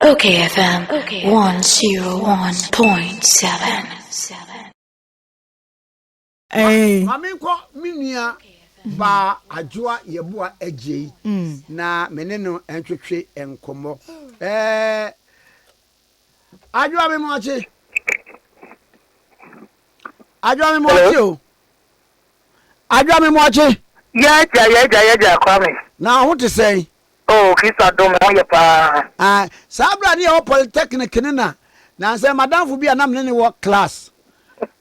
Okay FM 101.7. Ɛɛ. Ma menkɔ me nua baa Adwoa Yeboah Adjei na me ne no ntwetwe nkɔmmɔ. Ɛɛ Adwoa me moakye. Adwoa me moakye o. Adwoa me moakye. Yɛagya yɛagya yɛagya Kwame. Na ho te sɛn? Oh, Kristo adom, me ho yɛ paa. Ah, saa berɛ a ne yɛwɔ polytechnic no na nansɛ madamfo bi a na mene ne wɔ class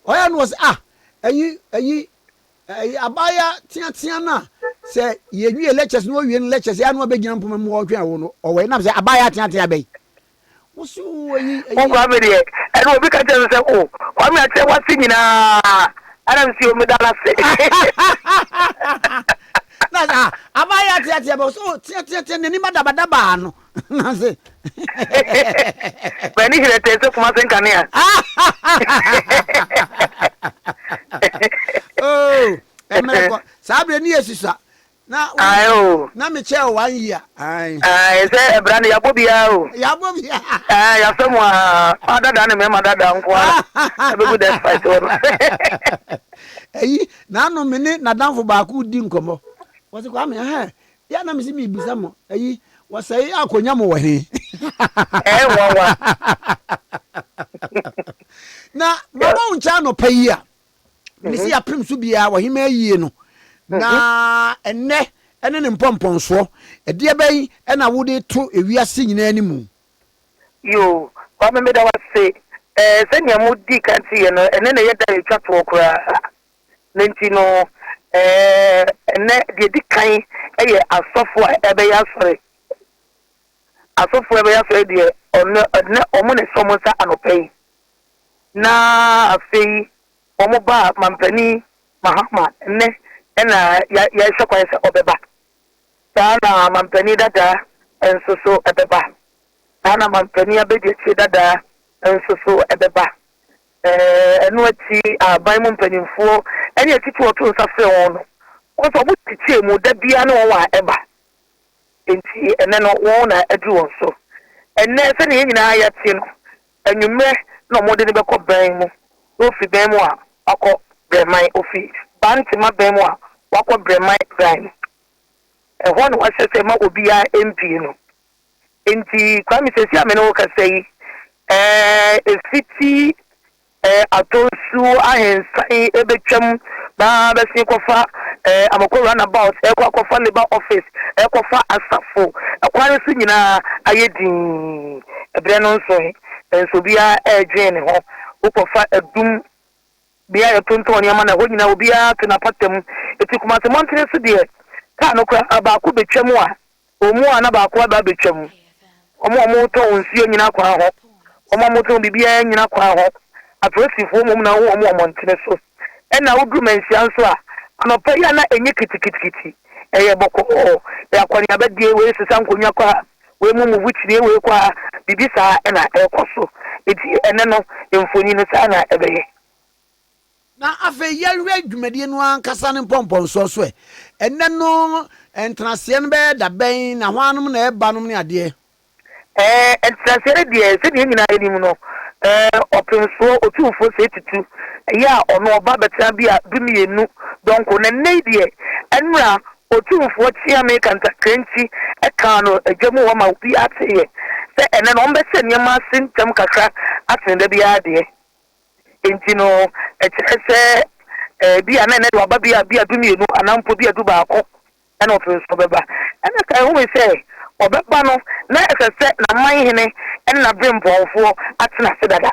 ɔyɛ no wɔ sɛ ah ɛyi ɛyi ɛyi abaayewa teatea no a sɛ yɛnwie lectures no wɔwie no lectures yɛ ano abɛgyina mpoma mu ɔtwɛn wo no ɔwɔ nam sɛ abaayewa teatea bɛyi wosi wo ɛyi ɛyi. Wo Kwame deɛ ɛna obi ka kyerɛ me sɛ o Kwame akyerɛ wase nyinaa ɛna me si o meda no ase. Na sɛ ah abaayewa teatea bɛ so teateatea n'anim adabadaba ano na se. M'ani hyerɛ tee sɛ Kumase nkanea. Oh ɛmmerɛ kɔ saa berɛ ne yɛ susua Na wo Ae o. na me kyɛɛ one year. Ae. Ae sɛ ɛbra no yɛabɔ biara o. Yɛabɔ biara. Ae yɛasɛ mu aa ɔa dada ne mɛma dada nko ara ɛbɛgu despite hɔ no. Ɛyi naano me ne nadamfo baako redi nkɔmmɔ. Wɔse Kwame ɛhɛn yɛ na mese mebisa mo ɛyi wɔsɛe akonya mo wɔ he? Ɛyɛ nwanwa. Na maba wo nkyɛn anɔpa yi a Mese yɛapem so biara ɔhemaa yie no, na ɛnnɛ ne ne mpɔmpɔnsoɔ. Ɛdeɛ bɛn na wode to ewiase nyinaa anim? Yoo, Kwame meda wo ase. Ɛɛ, sɛnea mo dii kan teeɛ no, ɛnnɛ na ɛyɛ da a ɛtwa toɔ koraa. Ne nti no, ɛɛ, ɛnnɛ deɛ ɛdi kan yɛ asɔfoɔ a ɛbɛyɛ asɔre. Asɔfoɔ a ɛbɛyɛ asɔre deɛ, ɔno, ɛnnɛ wɔn na ɛhyɛ wɔn nsa anɔpa yi. Na afei wɔn ba Mampanin Mahama nnɛ na yɛhwɛ kwan sɛ ɔbɛba. Saa na Mampanin dada nso so bɛba. Saa na Mampanin abadiakyire dada nso so bɛba. Ɛno akyi aban mu mpanimfoɔ ne atitiriw a wɔto nsa frɛ wɔn no, wɔn nso wɔkyekyɛɛ mu da biara ne wɔn a ɛba. Enti ɛnnɛ no wɔn na aduru wɔn so. Ɛnnɛ sɛnea yɛn nyinaa yɛte no, Anwummerɛ na wɔde no bɛkɔ bɛn mu, na ɔfiri bɛn mu a, wakɔ Brɛman, ɔfiri Bantema bɛn mu a, wakɔ Brɛman bran mu. Ɛhɔ na wɔahyɛ sɛ mma obiara mpue no. Enti Kwame, seesei a me ne wo rekasa yi, ɛɛ, ɛfiti Ɛɛ atɔ nsu ahensan ɛbɛtwam na bɛsen kɔfa ɛɛ Amako round about ɛkɔ akɔfa labour office ɛkɔfa asafo ɛkwan no so nyinaa ayɛ dinn ɛberɛ no nsoe nso obiara ɛredwen ne ho wokɔfa adum bea a yɛtontɔn nneɛma na ɛhɔ nyinaa obiara te n'apata mu ɛti Kumasi mmɔntene so deɛ kaa no koraa baako bɛtwam a Wɔn mu a na baako aba abɛtwam, wɔn a wɔretɔn nsuo nnyina kwan ho, wɔn a wɔtɔn biribiara nnyina kwan ho, apolisifoɔ mmom na wohu wɔn wɔ mmɔntene so. Ɛnna woduru Manhyia nso a, anɔpa yi a na ɛnyɛ kitikiti, ɛyɛ bɔkɔɔ, ɛyɛ akɔneabadie, wei sesa nkonnwa kɔ ha, wei mu muvu kyiniiɛ wei kɔ ha, biribi saa na ɛrekɔ so. Enti ɛnnɛ no, mfonin no saa na ɛbɛyɛ. Na afei yɛnhwɛ dwumadie no ankasa no mpɔmpɔnsoɔ so ɛ. Ɛnnɛ no ntenaseɛ no bɛyɛ da bɛn na hwannom na ɛba nom ne adeɛ? Ɛɛ, ntenaseɛ no deɛ, sɛdeɛ yɛn nyinaa yɛnim no, ɛɛ, ɔpemsoɔ, otumfoɔ sɛ tutu, ɛyɛ a ɔno ɔba bɛtena bi a dumienu dɔnko. Na nnɛ yi deɛ, ɛnora Otumfoɔ Kyeame Kantakrantwi kaa no dwa mu hɔ ma obiara teeɛ sɛ ɛnnɛ no wɔbɛhyɛ nneɛma ase ntɛm kakra asene da biara deɛ. Enti no, ɛkyerɛ sɛ ebia na ɛnnɛ de waba bi a bi a dumienu anaa mpo bi a dubaako na ɔpere nso ɔbɛba. Ɛnna kae hui sɛ ɔbɛba no, na ɛsɛ sɛ n'amanhene ne n'aberempɔnfoɔ atena ase dada.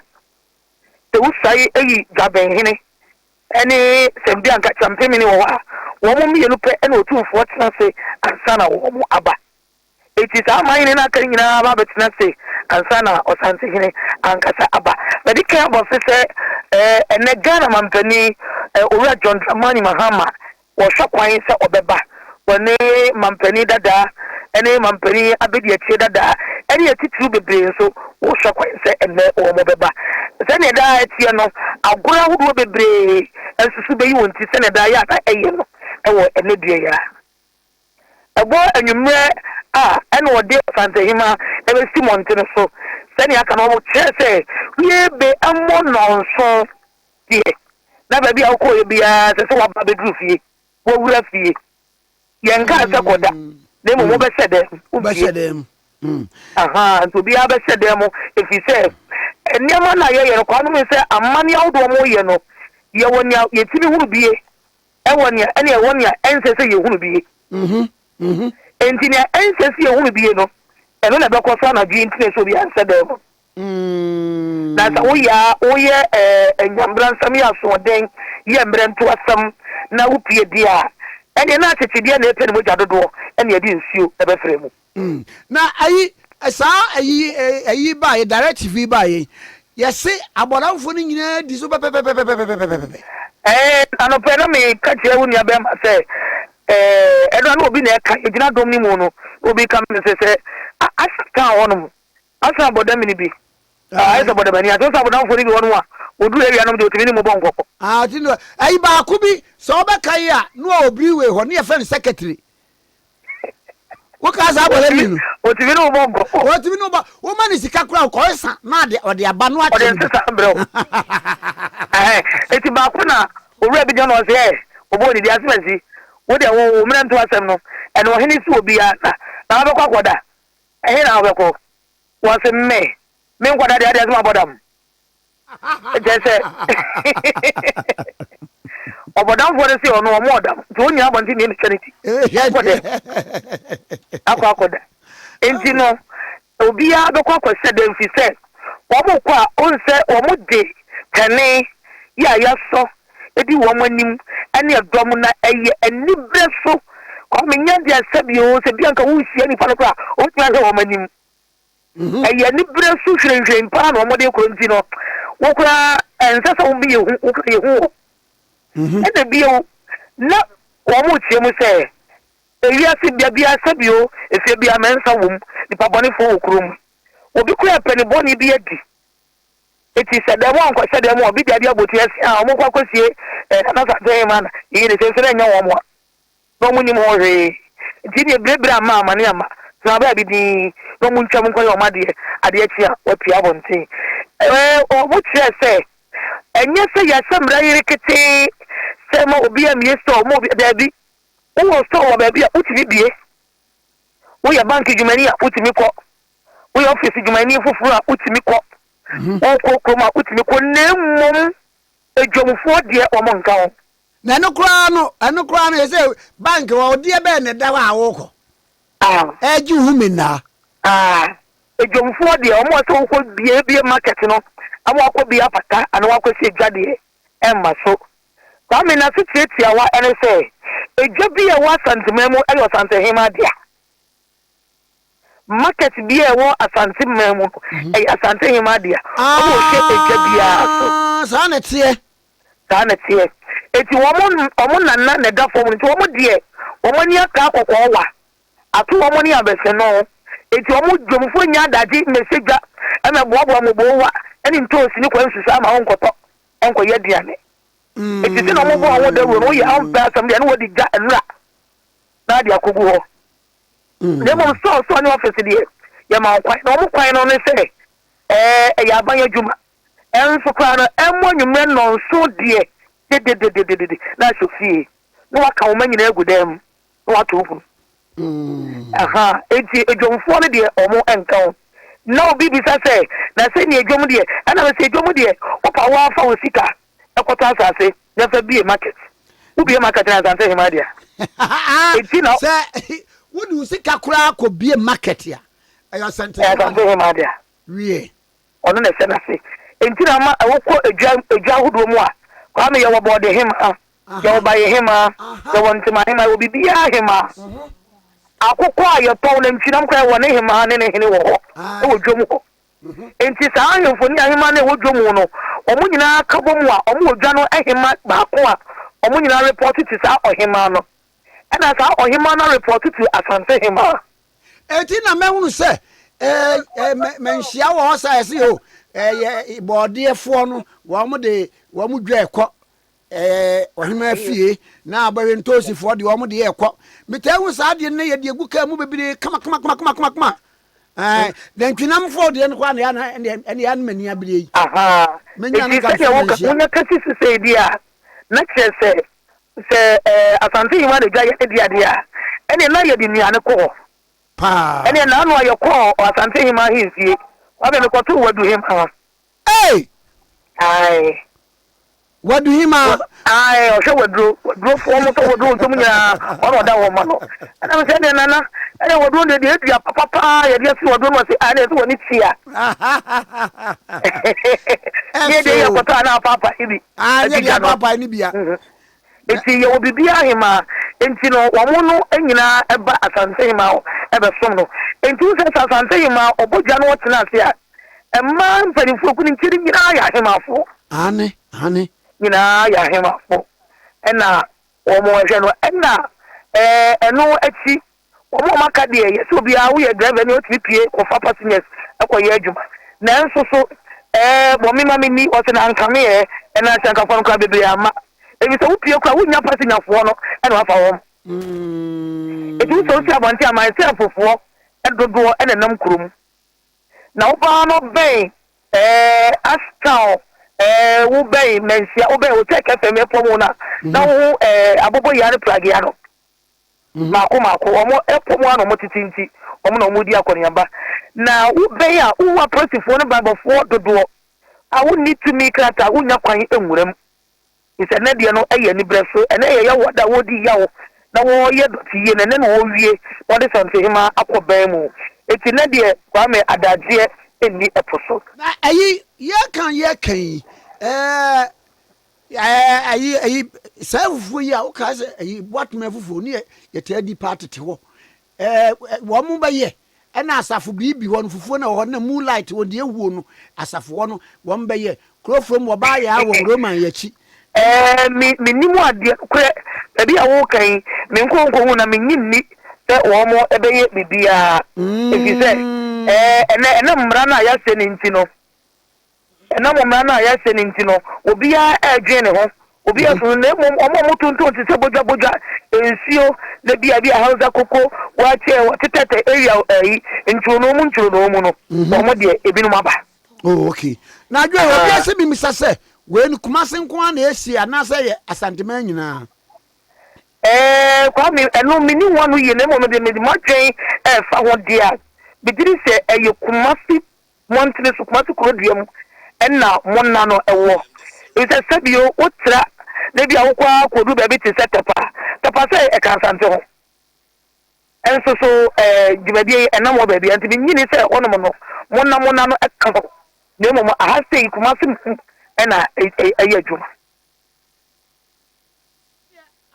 Sɛ wosuae yi Dwabenhene ne sɛ bi anka Kyampemene wɔ hɔ a, wɔn mmienu pɛ na otumfoɔ tena ase ansa na wɔn aba. Enti saa aman hene no aka no nyinaa ba abɛtena ase ansa na Ɔsantehene ankasa aba. Madi kan abɔ mfe sɛ ɛnnɛ Ghana Mampanin Owura John Dramani Mahama wɔhwɛ kwan sɛ ɔbɛba. Wɔne Mampanin dadaa ne Mampanin abadiakyire dadaa ne atitiriw bebree nso wɔhwɛ kwan sɛ ɛnnɛ wɔbɛba. Sɛnea daa ɛteɛ no, agorɔ ahodoɔ bebree nso so bɛyi wɔn ti sɛnea daa yɛ a na ɛyɛ no wɔ ɛnnɛ dua yi ara. Ɛbɔ anwummerɛ a, ɛna ɔde Ɔsantehema bɛba. Ɛbɛsi mmɔntene so sɛnea aka no. Wɔkyerɛ sɛ wie be mmɔ nnɔnson deɛ, na baabi a wokɔeɛ biara ɛsɛ sɛ woaba abɛduru fie, woawura fie. Yɛnkaa sɛ kɔda, na mmom wobɛhyɛ dɛm, wobɛhyɛ dɛm. Aha, nti obiara bɛhyɛ dɛm, ɛfiri sɛ nneɛma no a yɛyɛ no, kwaa no mu sɛ amanneɛ ahodoɔ a wɔyɛ no, yɛwɔ nea yɛtumi hunu bie, ɛwɔ nea ɛne ɛwɔ nea ɛnsɛ sɛ yɛhunu bie. Enti nea ɛnsɛ sɛ yɛhunu bie no, ɛno na ɛbɛkɔ so anadwo yi nti na ɛsɛ obiara nhyɛ dɛm. Na sɛ woyɛ a, woyɛ anyamebransɛm, yɛ asoɔden, yɛ mmerɛntoasɛm, na wopue deɛ a, ɛnneɛ na akyekyedeɛ na ɛpɛ ne mogya dodoɔ na ɛde nsuo bɛfra mu. Na ayi, saa ayi, ayi baeɛ, directive yi baeɛ yi, yɛse abɔdamfoɔ no nyinaa di so pɛpɛpɛpɛpɛpɛpɛpɛ. Ɛɛ, anɔpa yi na meka kyerɛ wo nua bɛrima sɛ, ɛɛ, ɛno a na obi na ɛka, yɛgyina dɔm no mu no, na obi ka me sɛ, sɛ, Asa town hɔnom, Asa abɔdamini bi, ayɛ sɛ bɔdamani ase, sɛ abɔdamfoɔ no bi wɔ hɔnom a, wɔduru awia nom deɛ ɔtumi ne mu bɔ nkɔmmɔ. Ah, ti no, ayi baako bi, sɛ ɔbɛka yi a, na ɔwɔ brewery hɔ, ne yɛfrɛ no secretary. Wokaa saa abɔdamini no? Ɔtumi ne wo bɔ nkɔmmɔ. Ɔtumi ne wo bɔ, woma ne sika koraa, ɔkɔsa na ade, ɔde aba no akyɛ Ɔde nsesa brɛ wo. Ɛhɛn, eti baako na owura bi gyina na ɔsɛ, ɛ, ɔbɔɔ ne din, Asemasi, wo deɛ wo, wo mmerɛ nto asɛm no, ɛna ɔhene si obiara, na, na wabɛkɔ akɔda. Ɛhe na wobɛkɔ? Wɔse me, me nkwadaa deɛ adeɛ sɛ mabɔ dam. Kyerɛ sɛ ɔbɔdamfoɔ no se ɔno ɔmo ɔdam nti wɔn nyinaa abɔnten na ɛtwa ne ti akɔ dɛm akɔ akɔda. Nti no obiara bɛkɔ akɔhyɛ dɛm fi sɛ wɔn kɔ a onsɛ wɔn de tɛne yɛ a yɛasɔ di wɔn anim ne ɛdɔm na ɛyɛ aniberɛ so. Kwame nya deɛ sɛbi oo sɛ bi anka worehyia nipa no koraa a wobɛtumi ahwɛ wɔn anim. Ɛyɛ aniberɛ so hwirenhwiren paa na wɔde rekɔ nti no wo koraa ɛnsɛ sɛ wo yɛ hu wo koraa yɛ hu o. Ɛna bio na wɔn rekyerɛ mu sɛ ewiase bea biara sɛbi o efie biara mɛnsa wom nipa bɔnefoɔ wɔ kurom. Obi koraa pɛ ne bɔne bi adi. Enti sɛ dɛm ankɔhyɛ dɛm a, obi de ade abɔ ti asia a, wɔkɔ akɔsie eh, Nana Asante Hema na yiyi ne sɛ nso na ɛnyɛ wɔn a, na wɔn nnim ho hwee. Nti deɛ biribiri amma amane amma, tena baabi dinn na wɔn ntwam nkɔyɛ wɔn adeɛ, adeɛ kye a wɔapue abɔnten. Eh, wɔn kyerɛ sɛ ɛnyɛ sɛ yɛahyɛ mmara yere ketee sɛ ma obi ammie store, ma obi, daabi. Wowɔ store wɔ baabi a, wotumi bie. Woyɛ bank dwumani a, wotumi kɔ. Woyɛ ɔfese dwumayɛni foforo a, wotumi kɔ. Wokɔ kurom a, wotumi kɔ, na mmom adwamfoɔ deɛ, wɔnka ho. Na ɛno koraa no, ɛno koraa no, ɛsɛ bank hɔ, ɔdeɛ bɛn na ɛda hɔ a wokɔ? Ɛgye wo ho mennaa. Adwamfoɔ deɛ, wɔn a sɛ wokɔ biebie market no, ama wakɔ bie apata anaa wakɔsi adwa deɛ, ɛmma so. Kwame, n'asekyerɛ tiawa ne sɛ, edwa bi a ɛwɔ Asanteman mu yɛ Ɔsantehemaa dea. Market bi a ɛwɔ Asante man mu no, ɛyɛ Asante hemaa dea. Ɔna ɔhwɛ edwa biara so. Ah, saa na ɛteɛ. Saa na ɛteɛ. Eti wɔn wɔn nana na ɛda fam no, nti wɔn deɛ wɔn ani aka akɔkɔɔ wa ato wɔn ne abɛsɛnɔ. Eti wɔn dwomfoɔ nnya adagye mmɛhyɛ dwa mmɛboaboa mmoboowa ne ntoosi ne kwansusu ama wɔn nkɔtɔ nkɔyɛ aduane. Eti sɛ na wɔn bɔ wɔn ho dawuro no, woyɛ ampɛ asɛm deɛ ne wɔde gya nnura na ade akɔgu hɔ. Na mmom sɔɔ sɔɔ ne ɔfese deɛ, yɛma wɔn kwan. Na wɔn kwan no ne sɛ, ɛɛ, ɛyɛ aban adwuma. Ɛnso koraa no, ɛmmɔ anwummerɛ nnɔnson deɛ dededededede na ahyɛ fie, na waka wɔn mma nyinaa agu dan mu, na wato pono. Aha, enti adwamfoɔ no deɛ wɔn nka ho. Na obi bisa sɛ, na sɛnea adwam deɛ, ɛna mese adwam deɛ, wopa wo ara fa wo sika kɔtɔ asase na fa bue market. Wobue market na Asante Hemaa dea. Enti na. Sɛ wode wo sika koraa kɔ bue market a, ɛyɛ Asante Hemaa dea. Ɛyɛ Asante Hemaa dea. Wie. Ɔno na ɛhyɛ n'ase. Enti na ama wokɔ edwa edwa ahodoɔ mu a, Kwame yɛwɔ Bɔɔde Hemaa, yɛwɔ Baye Hemaa, yɛwɔ Ntema Hemaa, yɛwɔ biribiara Hemaa. Akokɔ a yɛtɔn, nantwinam koraa yɛwɔ ne Hemaa ne ne hene wɔ hɔ, wɔ dwam hɔ. Enti saa ahemfo ne ahemmaa no a ɛwɔ dwa mu no, wɔn nyinaa ka bɔ mu a, wɔwɔ dwa no hemma baako a wɔn nyinaa repɔɔto to saa ɔhemmaa no. Ɛna saa ɔhemmaa no arepɔɔto to Asante hemmaa. Enti na mɛhunu sɛ manhyia wɔ hɔ saa ɛse o ɛyɛ bɔɔdeɛfoɔ no wɔn de wɔn dwa ɛkɔ ɔhemmaa fie na abɛwe ntoosifoɔ de wɔn deɛ ɛkɔ. Metaa hu saa adeɛ no na yɛde agu kaa mu bebree kama kama kama kama kama. Ɛɛ, nantwinamfoɔ deɛ no koraa na ɛyɛ na ɛne ɛne m'ani abere yi. Aha. Menya no Eti nka sɛdeɛ mfiri woka manhyia. wonya kasi so sei deɛ a, na kyerɛ sɛ sɛ ɛɛ Asante Hema na dwa yɛ ne dea deɛ a, ɛneɛ na yɛde nnuane kɔ hɔ. Paa. Ɛneɛ naano a yɛkɔɔ Asante Hema ahemfie, Kwame mekɔtoo Wadu Hema. Ei! Ae. Wadu Hema. Ae, ɔhwɛ waduro, wadurofoɔ mo tɔ waduro ntom nyinaa, ɔna ɔda wɔn ma no. Ɛna mesɛ ɛneɛ nana, ɛneɛ waduro deɛ deɛ edua papa paa yɛde asi waduro no ɔse, ae na yɛsɛ w'ani tua. Yɛ deɛ yɛ kɔtɔ a na apaapae bi. Ah, nyɛ deɛ apaapae ne bia. Enti yɛwɔ biribiara ahemaa, enti no wɔn no nyinaa ba Asante hemaa hɔ bɛsom no. Enti wohu sɛ sɛ Asante hemaa ɔbɔ dwa na ɔtena ase a, mmaa mpanimfoɔ ɛgu ne nkyɛn no nyinaa yɛ ahemaafoɔ. Aane, aane. Nyinaa yɛ ahemaafoɔ ɛna wɔn hwɛ no. Ɛna ɛɛ ɛno akyi Wɔn a wɔaka deɛ, yɛsɛ obiara woyɛ driver ni wotumi pue kɔfa passengers kɔyɛ adwuma. Nanso so ɛɛ bɔ me ma menni, ɔse na anka me ɛ, ɛna asiankafoɔ no koraa bebree amma. Efisɛ wopue koraa wonnya passengerfoɔ no na wafa wɔn. Enti wo sɛ wosi abɔnten a myself foɔ dodoɔ na ɛnam kurom. Na wo paa no bɛn ɛɛ Ashtown ɛɛ wo bɛn Manhyia wo bɛn Hotel FM ɛpɔ mu na na wo ho ɛɛ Aboboyaa ne Pragea no. Mmaako mmaako, wɔn pɔ mu ara na wɔtete nti, wɔn na wɔredi akɔneaba. Na wobɛn a, wohu apolisifoɔ ne banbɔfoɔ dodoɔ a wonni tumi krataa, wonnya kwan nwura mu. Efisɛ ɛnnɛ deɛ no yɛ aniberɛ so, ɛnnɛ yɛ yaw da a wɔredi yaw na wɔreyɛ dɔte yie, na ɛnnɛ na wɔrewie na wɔde Santehemaa akɔ ban mu. Enti nnɛ deɛ Kwame adagyeɛ nni ɛpo so. Na ɛyi yɛka yɛka yi ɛɛ Ɛɛ ayi ayi saa fufuo yi a wokaa sɛ ayi boatoma fufuo ne yɛtaa di paa tete hɔ ɛɛ wɔn mo bɛyɛ ɛna asafo biribi hɔ no fufuo na wɔ hɔ na moonlight wɔ deɛ huo no asafo hɔ no wɔn bɛyɛ kuro from wɔbaa yɛ wɔ roman yɛ akyi. Ɛɛ me menim adeɛ nokorɛ baabi a woka yi me nkɔ nkɔhu na menye nni sɛ wɔn bɛyɛ biribiara ɛfiri sɛ ɛɛ ɛnɛ ɛnɛ mmara no a yɛahyɛ no nti no Ɛnam mmara no a yɛahyɛ no nti no, obiara redwen ne ho, obiara suro, na mmom wɔn a wɔtontɔn te sɛ bodwabodwa, nsuo, na bi a bi a Hausa koko, waakye, wɔtetɛtɛ area ɛyi, ntwironoo mu ntwironoo mu no, wɔn deɛ ebinom aba. Oh, okay. Na adwo yi, obi ase mimisa sɛ, wei no Kumasi nko ara na esi anaasɛ yɛ Asanteman nyinaa? Ɛɛ, Kwame, ɛno menni ho ano yie, na mmom deɛ mede m'adwene ɛrefa ho deɛ a, megye di sɛ ɛyɛ Kumasi mmɔntene so, Kumasi kurodua mu na mo nna no wɔ. Efisɛ sɛbio wotra na ebia wokɔ ara kɔdu baabi te sɛ Tɛpa a, Tɛpa sɛ ɛka Asante ho. Nso so eh, dwumadie yi ɛnam hɔ baabi a, nti menyini sɛ hɔnom no mo nna mo nna no ɛka hɔ, na mmom aha sei Kumasi mu na ɛyɛ adwuma.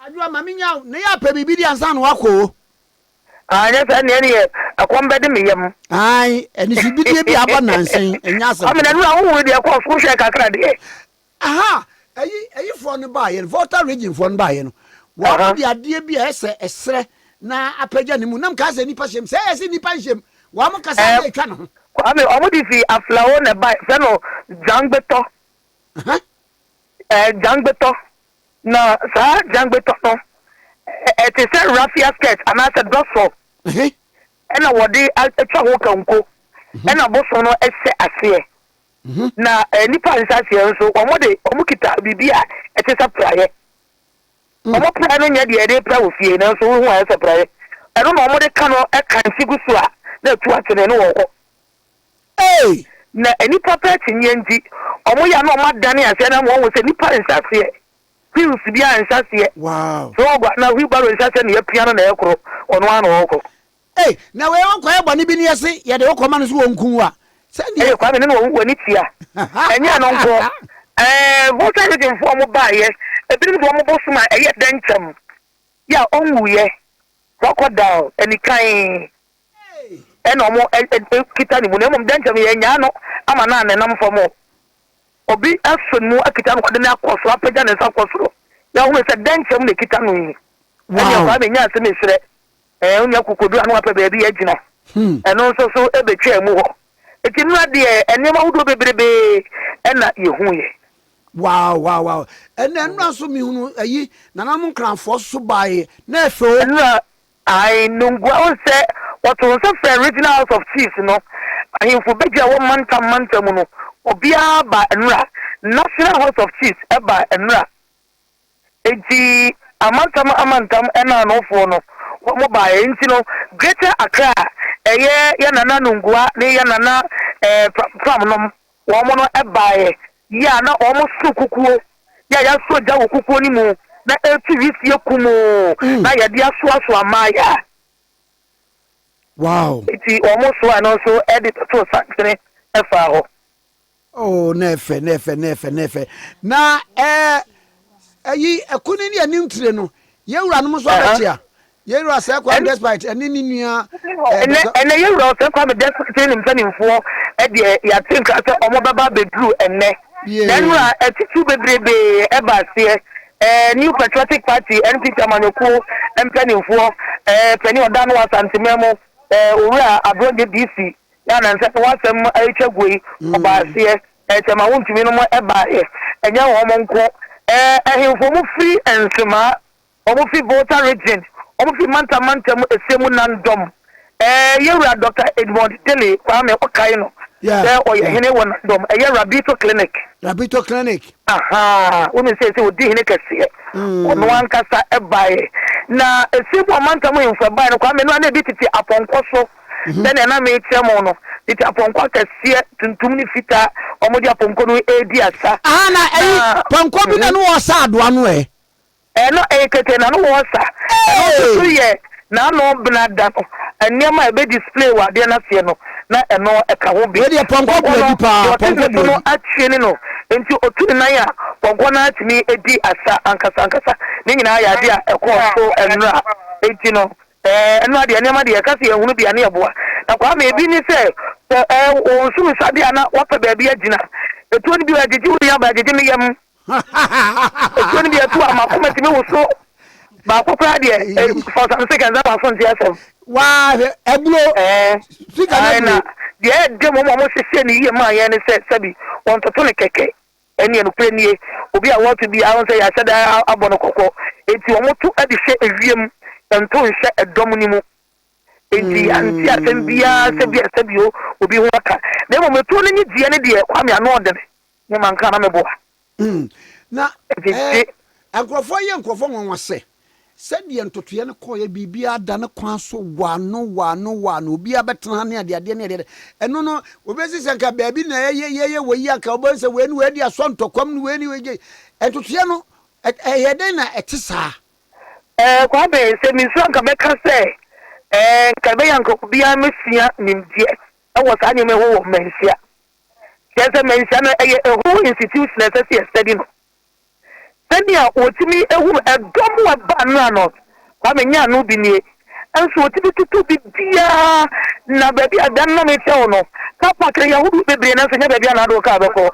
Adwoa ma menya wo na yɛ apɛ biribi di ansa na wakɔ o. Anyɛ saa nea ɛneɛ ɛkɔm bɛde me yam. Ae anisubidie bi aba nansa yi ɛnyɛ asɛm Kwame na nura wohunu deɛ ɛkɔɔ so wohwɛɛ kakra deɛ. Aha ɛyi ɛyifoɔ no baayɛ no Volta region foɔ no baayɛ no wɔn de adeɛ bi a ɛsɛ ɛsrɛ na apagya ne mu nam kaa sɛ nipa hyɛm sɛ ɛyɛ sɛ nipa nhyɛm wɔn kasa na atwa ne ho. Kwame wɔn de fi Aflao na ɛbae fɛ no Djangbetɔ. Ɛɛ Djangbetɔ Na saa gyangbetɔ no, ɛte sɛ raffia skirt anaasɛ dɔsɔ ɛna wɔde atwa ho kanko ɛna bosom no hyɛ aseɛ. Na nnipa nhyɛ aseɛ nso, wɔde wɔkita biribi a ɛte sɛ praeɛ. Wɔn praeɛ no nyɛ deɛ yɛde pra wɔ fie, nanso wohu a ɛsɛ praeɛ. Ɛno na wɔde ka no kankye gu so a na atu atene ne wɔkɔ. Na nnipa pɛ akyinnyeɛ nti, wɔyɛ a na wɔadane aseɛ na ama wɔahu sɛ nnipa nhyɛ aseɛ, wheels biara nhyɛ aseɛ, frog anaa wheelbarrow nhyɛ aseɛ na yɛapia no na ɛrekoro, ɔno ara na ɔrekɔ. Ei, na wei wonkɔyɛ bɔne bi ne yɛse yɛde wo kɔma no so wɔnku wo a, sɛdeɛ. Ɛyɛ Kwame ne na wawu w'ani tua, ɛnyɛ ɛno nko, ɛɛ Volta region foɔ a wɔbaeɛ, ebinom de wɔn bosom a ɛyɛ dɛnkyɛm yɛ a ɔnwuiɛ, crocodile, anikan. Ɛna ɔmo kita ne mu na mmom dɛnkyɛm yɛnnyaa no ama no anenam fam o. Obi asɔ ne mu akita no ɔde no akɔ soro apagya ne nsa kɔ soro na ɔhunu sɛ dɛnkyɛm na ekita no yi. Ɛnneɛ Kwame nyɛ asɛm esrɛ ɛɛ onya kokoduru ano apɛ baabi agyina. Ɛno nso so ebetwaa mu hɔ. Eti nnora deɛ nneɛma ahodoɔ bebrebee ɛna yehuiɛ. Wow wow wow ɛnna nnora nso mehunu ayi nananom nkranfoɔ so baeɛ na ɛfɛ o. Nnora Ae, Nungua, wohu sɛ Wɔtoo nsa frɛɛ Regional House of Chiefs no, ahemfo badwa a ɛwɔ mantam mantam mu no, obiara baa nnora. National House of Chiefs baa nnora. Enti amantam amantam nnaanofoɔ no, wɔn baeɛ. Enti no, Greater Accra a ɛyɛ yɛn Nana Nungua ne yɛn Nana eh, Pram nom, wɔn no baeɛ. Yɛ a na wɔn so kukuo, yɛ a yɛasɔ gya wɔ kukuo no mu na ɛretu wisie kumoo na yɛde asoasoa mmaeɛ. Wow. Enti wɔn soa no nso de totoo santene faa hɔ. Oh, na ɛfɛ, na ɛfɛ, na ɛfɛ, na ɛfɛ. Na ɛɛ ɛyi ɛkuni ne anim tire no, yɛn wuranom nso abɛkyea. Yɛn wura Sir Kwame Despite ɛne ne nua. Ɛnɛ ɛnɛ yɛn wura Sir Kwame Despite ne mpanimfoɔ ɛdeɛ yɛate nka sɛ wɔn bɛba abɛduru ɛnɛ. Na nnura atitiriw bebrebe ɛba aseɛ. Ɛɛ New Patriotic Party NPP amanyɔkuo mpanimfoɔ ɛɛ panin ɔda no wɔ Asanteman mu ɛɛ Owura Abrɔgye DC. Na anansɛ ho asɛm retwa gu yi, ɔbaa aseɛ, ɛɛ ma wontumi nom baeɛ. Ɛnyɛ wɔn nko, ɛɛ ahemfo wɔn firi Nsemaa, wɔn firi Volta Region, wɔn firi mantam mantam ɛsɛ mu Nandɔm. Ɛɛ yɛwura Dɔkta Edmond Dele Kwame ɔkae no sɛ ɔyɛ hene wɔ Nandɔm, ɛyɛ Rabito Clinic. Rabito Clinic. Ahaa, wonim sɛ ɛsɛ ɔdi hene kɛseɛ. Ɔno ankasa baeɛ. Na ɛsɛ mu amantam ahemfo ɛbaeɛ no, Kwame, no a na ebi tete apɔnkɔ so. Sɛnea na merekyerɛ mo no, tete apɔnkɔ akɛseɛ, tuntum ne fitaa, wɔde apɔnkɔ no redi asa. Aha, na ɛyi, pɔnkɔ bi na ne wɔresa adoa no ɛ? Ɛno, ɛyɛ kɛkɛ na ne wɔresa. Ɛno nso so yɛ n'ano bena da no, nneɛma a ɛbɛ display wɔ adeɛ no aseɛ no, na ɛno ɛka ho bi. Wei deɛ pɔnkɔ bu adi paa, deɛ ɔte pɔnkɔ ne bu so no adi. atwe ne no, nti ɔtu ne nan a, pɔnkɔ no ara tumi di asa ankasa ankasa. Ne nyinaa yɛ adeɛ a ɛkɔɔ so nnora. Nti no, Ɛɛ, ɛno ara deɛ, nneɛma deɛ, yɛka sɛ yɛhunu bi a, ne yɛboa. Na Kwame, ebi ne sɛ, sɛ ɛɛ, wo nso nsa deɛ a na woapɛ baabi agyina. Etuo no bi wɔ hɔ a, ɛgyegye wo yam, ɛgyegye me yam. Etuo no bi ɛto a, m'akoma tumi woso. Baako koraa deɛ, eh, for some seconds, na m'aso nte asɛm. Waa, hwɛ, ɛburo. Ɛɛ, Sika no ae, na aburo. deɛ ɛde wɔn a wɔhyehyɛ no yie maa yɛn ne sɛ, sɛbi, wɔntoto no kɛkɛ. Ɛnneɛ nokorɛ nie, obi a wɔreto biara ho sɛ yɛahyɛ da abɔ no kɔkɔ, enti wɔto de hyɛ ewiem, nto nhyɛ ɛdɔm no mu. Enti yɛante asɛm biara sɛ bi a sɛbio obi ho aka, na mmom etuo no nnyegyeɛ no deɛ, Kwame ano ɔdene, me manka na meboa. Na Ɛgyegye. nkurɔfoɔ yɛ nkurɔfoɔ nwanwa sɛ, Sɛdeɛ ntotoeɛ no kɔeɛ, biribiara da ne kwan so waano waano waano, obiara bɛtena ha ne adeadeɛ ne adeadeɛ. Ɛno no, wobɛsi sɛ nka baabi na yɛyɛ yɛyɛ wei yi anka wobɛhu sɛ wei ne wei adi asɔ ntɔkwam ne wei ne wei gye. Ntotoeɛ no, ɛyɛ dɛn na ɛte saa? Ɛɛ Kwame, sɛ mesua anka mɛka sɛ ɛɛ nka ɛbɛyɛ anka obiara mɛsua nimdeɛ wɔ saa nneɛma yi ho wɔ Manhyia. Kyerɛ sɛ Manhyia no ɛyɛ a whole institution a ɛsɛ sɛ yɛ study no. Sɛnea wɔtumi hunu ɛdɔm a ɛba nnora no, Kwame nyɛ ano bi nie. Nso wɔtumi tutu biribiara, na baabi a dan no na mekyerɛ wo no, car park no yɛ ahodoɔ bebree nanso nyɛ baabi a na wode wo car bɛkɔ.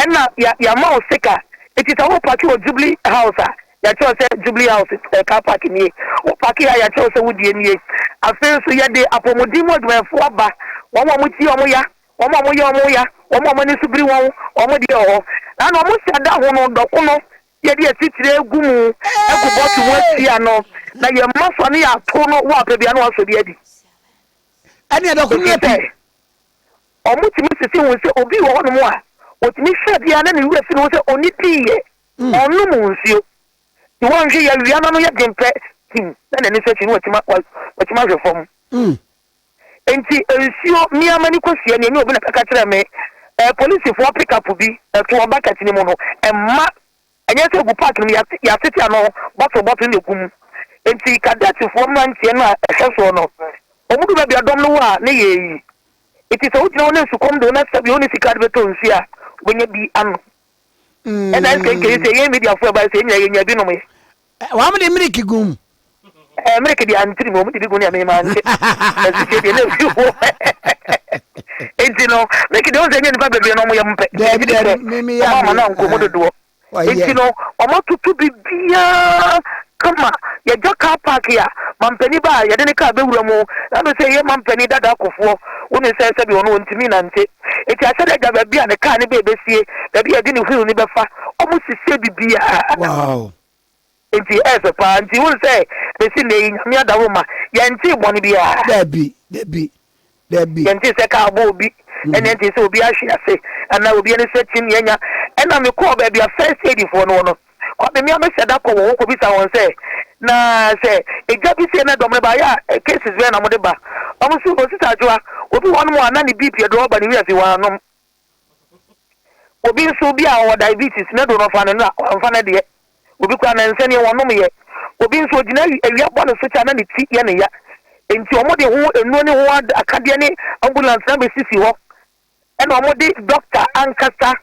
Ɛna yɛama wo sika, nti sɛ wo parke wɔ Jubilee House a, yɛakyerɛ wo sɛ Jubilee House eh, car park nie. Wo parke ha yɛakyerɛ wo sɛ wo deɛ nie. Afei nso yɛde apɔmuden mu adwumayɛfoɔ aba, wɔn a wɔtie wɔn ya, Wɔn a wɔyɛ wɔn ya, wɔn a wɔn ani so biri wɔn, wɔn deɛ wɔ hɔ. Na na wɔhyɛ da hono dɔkono, yɛde asikyire gu mu, agu bɔtol mu atua no, na yɛma so a ne yɛato no, wo a pɛ biara na wasɔ bi adi. Ɛnneɛ dɔkono no Ɛfiri sɛ, api. wɔtumi sisi hu sɛ obi wɔ hɔnom a, ɔtumi hwɛ adeɛ a na ne werɛ fi ne ho sɛ ɔnnidiiɛ, ɔnnom nsuo. Nti wɔnhwɛ yɛ awia no ano yɛ den pɛ, tim, na n'ani so akyi no watumi ahwɛ fam. Enti nsuo, me ara m'ani kɔsia ni, ɛnyɛ obi na ɛbɛka kyerɛɛ me. Ɛɛ polisifoɔ pick-up bi, ɛto wɔn bucket no mu no, ɛmma, ɛnyɛ sɛ ɛgu park no mu, yɛate, yɛatete ano, bottle bottle na ɛgu mu. Enti kadɛtfoɔ mmeranteɛ no a ɛhwɛ soɔ no, wɔdu baabi a dɔm no wɔ a, na yɛreyi. Enti sɛ wogyina hɔ na nsukɔm de wo na sɛbi wonni sika de bɛtɔ nsuo a, wobɛnya bi anom. Ɛna nkenken sɛ yɛn mediafoɔ ɛbaeɛ sɛ yɛn nyinaa yɛnya bi nomyɛ. Wɔn de miliki gu mu. Ɛɛ miliki deɛ antiri mu, wɔn de bi gu nea mi maa nte. Asikyire deɛ na efi hɔ. Eti no miliki deɛ wɔn sɛ nye nipa bebree na wɔn yɛ mpɛ. Dɛbi dɛbi mi mi yɛ mi. Wɔn ama na nkomu dodoɔ. Eti no wɔn atutu bibiara kama. Yɛgya car park a mampanin ba a yɛde ne car bɛwura mu. Na no sɛ yɛ mampanin dada akofoɔ. Wɔn sɛ sɛbi ɔno ɔntumi nante. Eti ahyɛ dɛ gya baabi a ne car ne bɛ besie, baabi a yɛde ne wheel ne bɛfa. Wɔn siesie bibiara. Wow. Nti ɛyɛ fɛ paa. Nti wohu sɛ bɛsi nnɛ yi Nyame adaworo ma Yɛntee bɔne biara. Dabi, dabi, dabi. Yɛntee sɛ kaa bɔ obi, ɛna yɛntee sɛ obi ahwe ase, anaa obi ani so akyim yɛanya. Ɛna mekɔɔ baabi a first aid foɔ no wɔ no, Kwame, me ara mehyɛ da kɔ wɔn hɔ kɔbisa wɔn sɛ, na sɛ egya bi sei na dɔm no ba, ayɛ a cases bɛn na wɔde ba? Wɔn nso, Osita Adwoa, obi wɔ hɔnom a na ne BP aduro aba ne werɛ afi, wannom. Obi nso bi a ɔwɔ diabetes ne do no ɔfa no na wamfa no deɛ. Obi koraa nansa nie wɔnom yɛ. Obi nso ogyina awia bɔ ne so kyɛ a na ne ti yɛ ne ya. Enti wɔn de ho nnuro ne ho akadeɛ ne ambulance na bɛsisi hɔ. Ɛna wɔn de doctor ankasa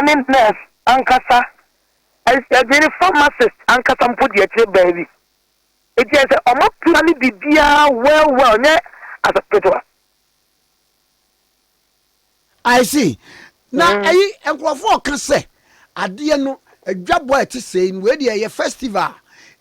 ne nurse ankasa ɛde ne pharmacist ankasa mpo di akyire baabi. Enti ɛsɛ wɔn apla ne biribiara well well nyɛ asɛm ketewa. I see. Na ɛyi nkurɔfoɔ ɔka sɛ adeɛ no adwabɔ a ɛte sɛɛ no wei deɛ ɛyɛ festival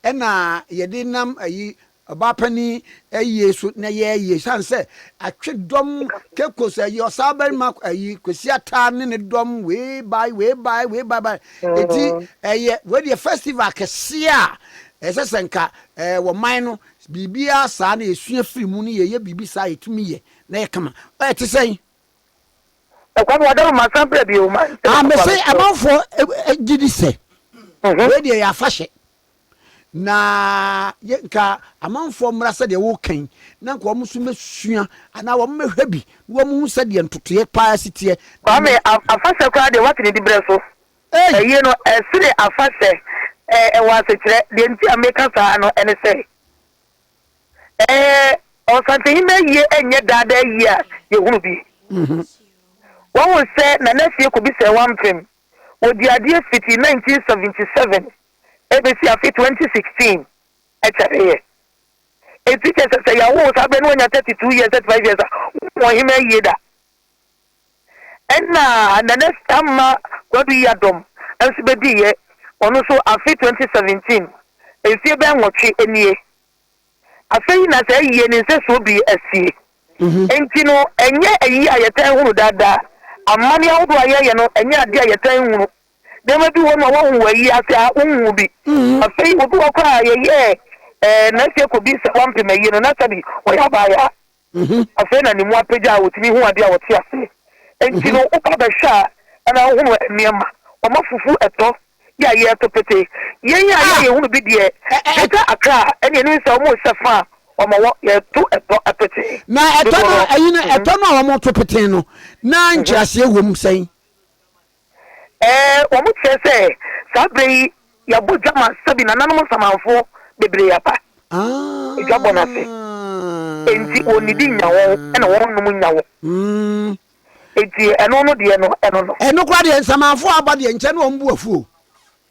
ɛna yɛde nam ayi ɔbaa panin ayie so na yɛyɛ san sɛ atwe dɔm kekos ayi ɔsaa barima ayi Kwesi Ataa ne ne dɔm wei bae wei bae wei bae bae eti ɛyɛ wei deɛ festival kɛseɛ a ɛsɛ sɛ nka ɛɛ wɔ man no biribiara saa na yɛsua firi mu ne yɛyɛ biribi saa yɛtumi yɛ na ɛyɛ kama. Ɛte sɛn? Ɛkwan wɔ dɛm ma san brɛ bio ma. Ah, mese amanfoɔ gye di sɛ wei deɛ yɛ afahyɛ na yɛ nka amanfoɔ mmra sɛdeɛ woka yi na nka wɔn nso mmɛsua anaa wɔn mmɛhwɛ bi na wɔn hu sɛdeɛ ntotoeɛ paa si teɛ. Kwame, afahyɛ koraa deɛ woate ne diberɛ so. Ayie no, ɛsene afahyɛ. Ɛwɔ asekyerɛ. Deɛ nti a meka saa no ne sɛ, Ɛɛ, Ɔsantehene ayie nyɛ daa daa ayie a yɛhunu bi. Wahu sɛ Nana Afie kɔbisaɛ wampem. Wɔdii adeɛ fiti 1977 ɛbɛsi afe 2016 ɛkyɛreeɛ. Enti kyerɛ sɛ sɛ yɛawo wo saa berɛ na wanya 32 years, 35 years a, wonhu ɔhene ayie da. Ɛna Nana Amma Kwadu Yiadom nso bɛdiiɛ, ɔno nso afe 2017, mfie bɛyɛ nwɔtwe nie. Afei na saa ayie no nsɛsoɔ bi asie. Enti no, ɛnyɛ ayie a yɛtaa hunu daa daa. Amanneɛ ahodoɔ a yɛyɛ no, ɛnyɛ adeɛ a yɛtaa nhunu. Nneɛma bi wɔ hɔ nom a woahu wɔ ayie ase a, wonhuu bi. Afei obi wɔ hɔ koraa a yɛyɛɛ ɛɛ n'afie kɔbisa wampem ayie no, na sɛbi ɔyɛ abaayaa. Afei na ne mu apagya a otumi hu ade a ɔte ase. Enti no, woba bɛhwɛ a, ɛna wohunu nneɛma. Wɔafufu ɛtɔ yɛ a yɛreto pete. Yɛn a yɛ a yɛhunu bi deɛ, Greater Accra ɛne ɛno sɛ wɔrehyɛ fa a wɔwɔ, yɛto ɛtɔ pete. Na ɛtɔ no, ɛyi no, ɛtɔ no a wɔto pete no, na nkyerɛaseɛ wom sɛn? Ɛɛ, wɔkyerɛ sɛ saa berɛ yi yɛabɔ dwa ma sɛbi nananom nsamanfoɔ bebree aba dwabɔ no ase. Enti wɔnnidi nnya wɔn ɛna wɔnnom nnya wɔn. Enti ɛno no deɛ no, ɛno no. Ɛno koraa deɛ nsamanfoɔ aba deɛ nkyɛ ne wɔn bo afu o.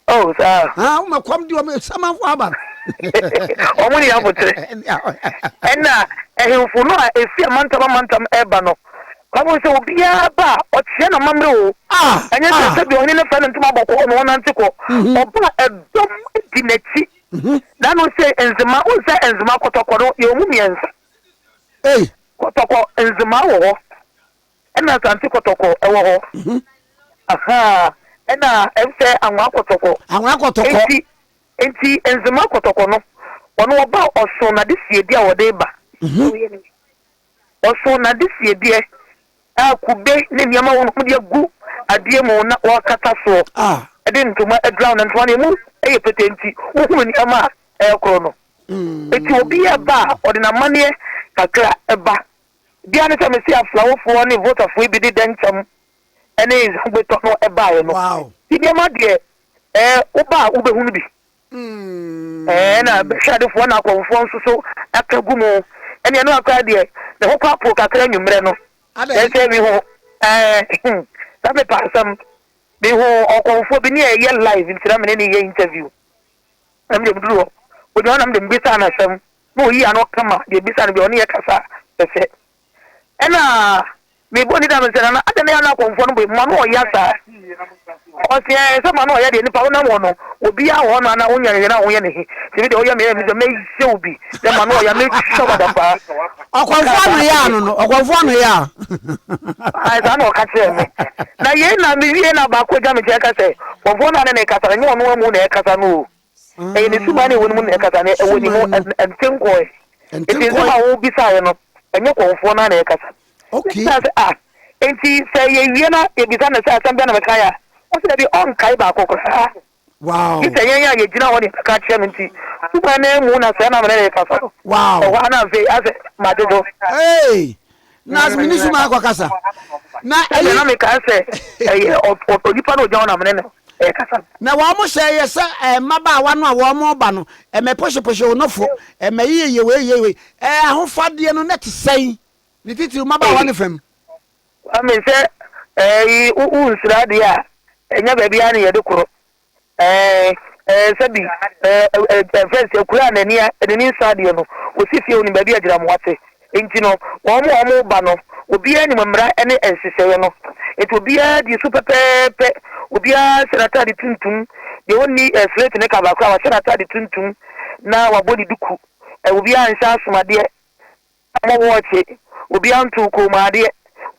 Oh, saa. Ah, woma kɔm de wɔn nsamanfoɔ aba no. Wɔn ni abotere. Ɛna ahemfo no a efi amantam amantam ɛba no, Bible sɛ obiara ba a ɔkyerɛ n'amammerɛ o. Ah, Ɛnyɛ sɛ ah. sɛbi ɔhene no fɛ no ntoma bɔkɔɔ na ɔnante kɔ. Ɔba a ɛdɔm di n'akyi. Na no sɛ nzema, wohu sɛ nzema kɔtɔkɔ no yɛwɔ mu mmiɛnsa. Ei. Kɔtɔkɔ nzema wɔ hɔ. Ɛna Asante kɔtɔkɔ ɛwɔ hɔ. Ahaa, ɛna ɛm sɛ Anwa kɔtɔkɔ. Anwa kɔtɔkɔ. Enti, enti Nzema kɔtɔkɔ no, ɔno ɔba a ɔso n'adesiedeɛ a ɔde ba. Ɔso n'adesiedeɛ a kube ne nneɛma wɔ no, wɔde agu adeɛ mu na wɔakata soɔ de ntoma adura no. Ntoma no emu yɛ pete nti wohunu nneɛma a ɛrekorɔ no. Enti obi reba a, ɔde n'amanneɛ kakra ba. Bia ne sɛ mese aflawofoɔ ne votafoɔ yi bi de dɛnkyɛm ne zangbetɔ no baeɛ no. Nti nneɛma deɛ ɛɛ woba a wobɛhunu bi. Ɛɛ na bɛhwɛadefoɔ na akɔmfoɔ nso so aka gu mu. Ɛne ɛno akora deɛ ne ho kɔ apo kakra anwummerɛ no. Kyerɛ sɛ mehu ɛɛ saa mepɛ asɛm. Mehu ɔkɔmfoɔ bi ne ɛyɛ live nti na mene ne yɛ interview. Na mede meduru hɔ, ogyina hɔ na mede mebisaa no asɛm, na ɔyii ano kama, deɛ mebisaa no biara ɔne yɛ kasa fɛfɛ. Ɛna mebɔɔ ne din a mesɛ, Nana, adɛn na ɛyɛ a na akɔmfoɔ no bɔ ma no ɔya saa? Ɔse, ɛɛ, sɛ ma no ɔya deɛ nipa wonam hɔ no, obiara wɔ hɔ no ana wonya no hwɛ na woyɛ ne he, nti me deɛ woyɛ me yɛ me sɛ mɛyɛ wo bi, na ma no ɔya mɛtwa wo adapaa. Ɔkɔmfoɔ ano yɛ ano no, ɔkɔmfoɔ ano yɛ a. Ae, saa na ɔka kyerɛɛ me. Na yei na mewie na baako agya me nkyɛn ka sɛ, Kɔmfoɔ no a ne ne rekasa no, ɛnyɛ ɔno amu na ɛrekasa no o. Ɛyɛ ne suban a ɛwɔ ne mu na ɛrekasa no, ɛwɔ ne mu, ɛnte nkɔe. Ɛnte Enti nsɛm nkɔe. a wobisaeɛ no, ɛnyɛ kɔmfoɔ no ara na ɛrekasa. Okay. Mebisaa sɛ, Ah, enti sɛ yɛwie na yɛbisa no sɛ asɛm bɛn na mekaeɛ a, ɔse dabi, ɔnkae baako koraa. Wow. Gye sɛ yɛn a yɛgyina hɔ na yɛbɛka akyerɛ no nti, suban no amu na sɛɛ na mene no rekasa no. Wow. Ɛhɔ ara na afei asɛ madwodwo. Hey! Na mm. mene suma akɔkasa. Na ɛyi. Na mekae sɛ ɛyɛ onipa na ogyina hɔ na mene no ɛkasa. Na wɔn hyɛ yɛ sɛ eh, mmabaawa no a wɔn ba no, ɛmɛ pohyepohye wo nofo, ɛmɛ yiyeyɛ wei yɛ wei. Ɛɛ ahofadeɛ no na te sɛn? Ne titiriw mmabaawa no fam. Kwame sɛ ɛyi wo nsuro adeɛ a ɛnyɛ baabi ara na yɛde korɔ ɛɛ ɛɛ sɛbi ɛɛ ɛɛ fɛn sɛ kura a n'ani n'ani nsa adeɛ no osi fie onim baabi a gyinamoa te nti no wɔn a wɔn ba no obiara nim mmara ne nhyehyɛeɛ no nti obiara di so pɛpɛɛpɛ obiara hyɛ n'ataade tuntum deɛ ɔnni ɛɛ slate ne kaba koraa wahyɛ n'ataade tuntum na wabɔ ne duku ɛɛ obiara nhyɛ asomadeɛ Ɔmmɔ wɔɔkye, obiara ntow kɔnmuadeɛ,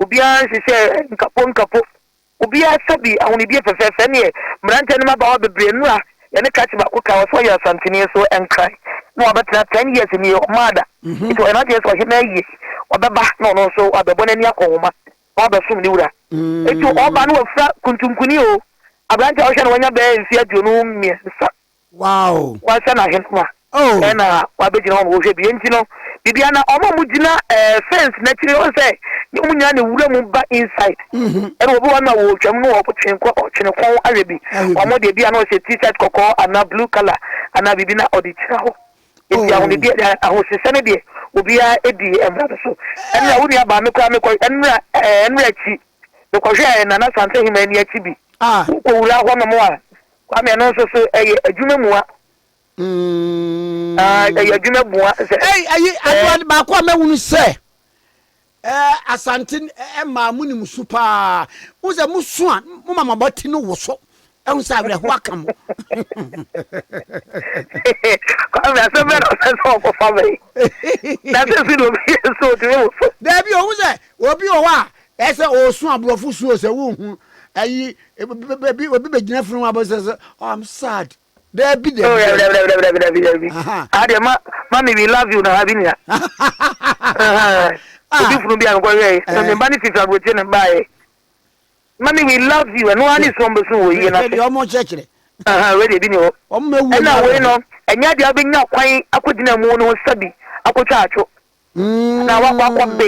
obiara nhyehyɛ nkapo nkapo, obiara sɛbi ahonidie fɛfɛɛfɛ neɛ mmeranteɛ ne mmabaawa bebree nnora yɛne krakye baako kae ɔsɛ ɔyɛ Asanteni nso Nkran na wabɛtena 10 years nie ɔmmaa da nti ɔyɛ n'adwene sɛ ɔhemaa yie ɔbɛba na ɔno nso wabɛbɔ n'ani akɔ nwoma na wabɛsom ne wura nti ɔba na wafura kuntunkuni o aberanteɛ a wohwɛ no wanya bɛyɛ mfeɛ 23. Wow. Wɔahyɛ no ahenema Oh. ɛna wabɛgyina hɔ ma wɔhwɛ bi nti no biribia na ɔma mo gyina ɛɛ fence n'akyiri ɔn sɛ ne ɔmo nyinaa na ewura mu ba inside ɛna obi wɔ no a wɔretwam no ɔtwe kɔ ɔtwe kɔn ahwɛ bi Ahwɛ bi. ɔmo deɛ bi a na ɔhyɛ t-shirt kɔkɔɔ anaa blue colour anaa biribi na ɔde gyina hɔ nti Oh. ahonidie ahosesɛ no deɛ obiara edi mmara no so ɛnna wo nua baa me koraa mekɔ ɛnna ɛɛ ɛnna akyi mekɔhwɛ Nana Asante Hema ani akyi bi Ah. wokɔwura hɔ nom a Kwame, ɛno nso so ɛyɛ adwuma mua. Mm. Ah, ɛyɛ adwuma mua. Sɛ. Ɛyi, ɛyi, aduane baako a mɛhunu sɛ ɛɛ Asante ɛmaa mo nim su paa. Mo sɛ mo su a, mo ma mo abati no woso. Ɛhu sɛ awerɛhoɔ aka mo. Kwame, asɛm bɛn na ɔsɛ sɛ ɔkɔfa bɛyi? Na sɛ si na obi yɛ so otumi woso. Daabi, ohu sɛ obi wɔ hɔ a Ɛyɛ sɛ ɔresu aborɔfo su o sɛ wonhu ayi ebi obi bɛgyina funu mu abɔ sɛ sɛ oh I'm sad daabi daabi Oh, dabi dabi dabi dabi dabi dabi. Ah deɛ ma mami we love you na ha bi nia. Obi funu bi a mekɔ hwɛ yi. Na me ba ne fifi aburokye na ba yɛ. Mami we love you ɛno ara ne su ɔmo bɛsu wɔ yie na se. Deɛ ɔmo kyerɛkyerɛ. Wei deɛ bi ni hɔ. Ɔmo ma ewu Ɛna wei no ɛnyɛ adeɛ a wobɛnya kwan akɔgyina mu no ho sɛbi akɔtwa atwo. Na wakɔ akɔbe.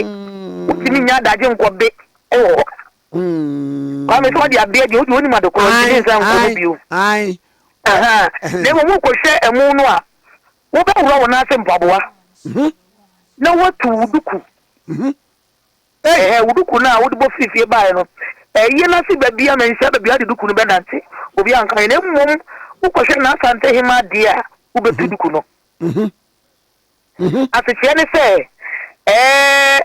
Wotumi nya adagye nkɔbe wɔ hɔ. Kwame sɛ ɔde abeɛ deɛ wode onim ade korɔ ntumi nsa nkɔ mu bio. Na mmom wokɔhwɛ ɛmo no a, wobɛworɔ wo nan ase mpaboa na woatu wo duku. Ɛhɛ, wo duku no a wode bɔ firi fie baeɛ no, ɛyɛ no ase baabi a manhyia baabi a wode duku no bɛnante, obi anka hwee. Na mmom wokɔhwɛ n'Asantehema deɛ a, wobɛtu duku no. Asekyerɛ ne sɛ, ɛɛ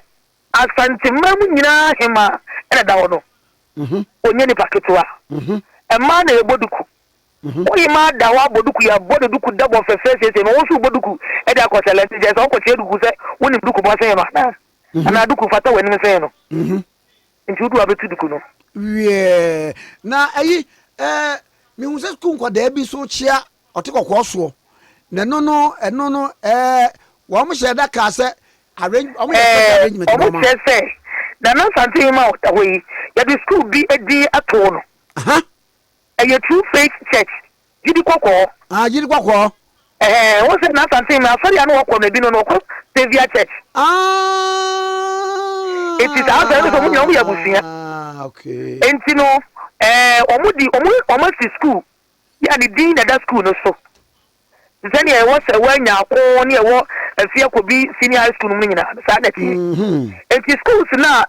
Asanteman mu nyinaa hemaa na ɛda hɔ no. Ɔnyɛ nipa ketewa. Mmaa na yɛbɔ duku. Wo hemaa da hɔ abɔ duku, yɛabɔ no duku da bɔ fɛfɛ siesie no, wo nso wobɔ duku de akɔ sɛlɛnte. Kyerɛ sɛ wokɔkyerɛ duku sɛ wonim duku bɔ sen no anaa? Anaa duku fata w'anim sen no? Nti wodu a wobɛtu duku no. Wiɛ, na ayi, ɛɛ, mehu sɛ sukuu nkwadaa bi nso kyea Ɔte kɔkɔɔ soɔ. Na ɛno no, ɛno no, ɛɛ, wɔn hyɛɛ da kaa sɛ, arrange, wɔn yɛ special Ɛɛ, arrangement ma wɔn wɔn. kyerɛ sɛ, Nana Asantehene a ɔda hɔ yi, yɛde sukuu bi din too no. Aha. Ɛyɛ True Faith Church, Gyidi Kɔkɔɔ. Ah, Gyidi Kɔkɔɔ. Ɛhɛn, wohu sɛ Nana Asantehene, asɔre a na ɔkɔ no, ebi no, na ɔkɔ Saviour Church. Ah. Enti saa asɔre no nso, wɔn nyinaa wɔyɛ abusua. Okay. Enti no, ɛɛ, wɔn di, wɔn, wɔn asi sukuu Yɛ a ne din na ɛda sukuu no so. Te sɛ nea ɛwɔ sɛ wɔanya ako ne ɛwɔ Afie Akobi Senior High School no mu no nyinaa no, saa na ɛteɛ. Enti schools no a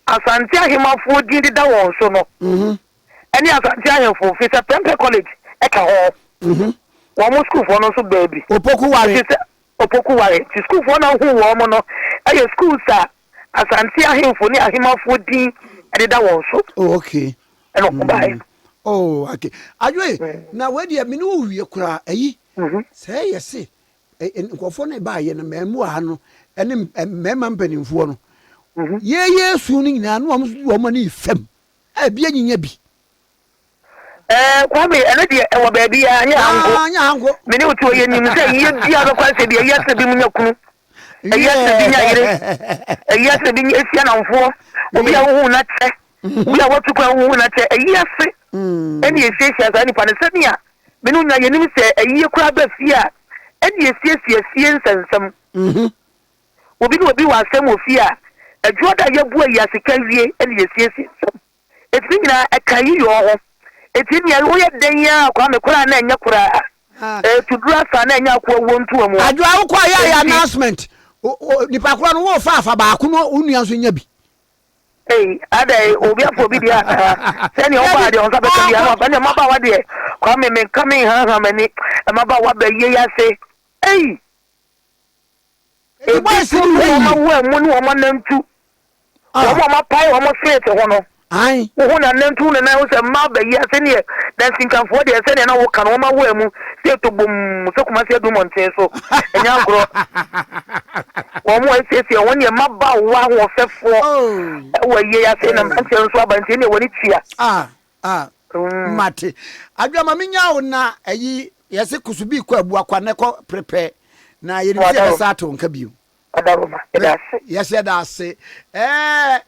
Asante ahemmafoɔ din deda wɔn so no ne Asante ahemfo, firi sɛ Prempeh College ka ho. Wɔn sukuufoɔ no nso baa bi. Opoku Ware. Nti sɛ Opoku Ware. Nti sukuufoɔ no a wohuu wɔn no yɛ schools a Asante ahemfo ne ahemmafoɔ din deda wɔn so. Oh, okay. Ɛna wɔn baeɛ. Oh, okay. Adwoe, na wei deɛ me ne wo wie koraa, ayi, sɛ yɛ se, nkurɔfoɔ no baayɛ no, mmaamua ha no, ɛne mmarima mpanimfoɔ no, yɛyɛ su no nyinaa, na wɔn nso de wɔn ani fam, a ebi anyinya bi. Ɛɛ Kwame, ɛno deɛ ɛwɔ baabi a, nyɛ ha nko. Ah, nyɛ ha nko. Me ne wo te hɔ, yɛnim sɛ yie biara bɛkɔ asɛ bi, ɛyɛ sɛ bi mu nya kunu. Ayi ase na bi nya yere. Ayi ase na bi nya esi anamfoɔ. Obi a wohu na kyɛ. Obi a watu kwan wohu na kyɛ. Ayi ase ɛna yɛsiesie saa nipa no sɛnea me no nya yɛnim sɛ ayie koraa ba fie a ɛna yɛsiesie fie nsɛnsɛm. Obi ne obi wɔ asɛm wɔ fie a, adwoɔ da a yɛabu ayi ase ka wie ɛna yɛsiesie nsɛm. Enti ne nyinaa ɛka yiyɔɔ ho. Enti nea woyɛ dɛn yi ara Kwame koraa na ɛnyɛ koraa. Ɛɛ tuduru asa na ɛnyɛ akoa wuo ntoa mu. Adwoa wokɔ a yɛ ayɛ Enti. announcement nipa korɔ no wofa afa baako no wo nua nso nya bi. Ei adɛn obi afa obi deɛ anaa sɛnea ɔbaa deɛ ɔnsa bɛka biara no aba ɛnna mmabaawa deɛ Kwame menka menhanha m'ani mmabaawa bɛyɛ yi ase ei. Eti Ebi boys nso ni ne hwɛ wɔn yie. awo amu ne wɔn anantu. Ah. Wɔn a wɔapae wɔn sleet ho no. Ae. Wohu n'anantu ne nan ho sɛ mmaa bɛyi ase neɛ dansinkanfoɔ deɛ sɛdeɛ na woka no wɔn awo amu sɛ ɛtɔ bom sɛ Kumasi adu mmɔnten so. Ɛnyɛ agorɔ. Wɔn a asiesie wɔn neɛ mmabaawa ahoɔfɛfoɔ Oh. ɛwɔ ayie ase na mmeranteɛ nso aba nti ɛneɛ wɔn ani tua. Ah. Ah, Mm. mate. Adwoa ma menya wo na ayi yɛse kusubi kɔ abua kwa na ɛkɔ prepare na yɛnim sɛ Wadaro. yɛbɛsa ato nka bio. Wadaroma. Yɛda ase. Yɛsɛ yɛda ase. Ɛɛ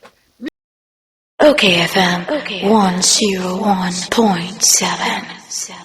Okay FM 101.7.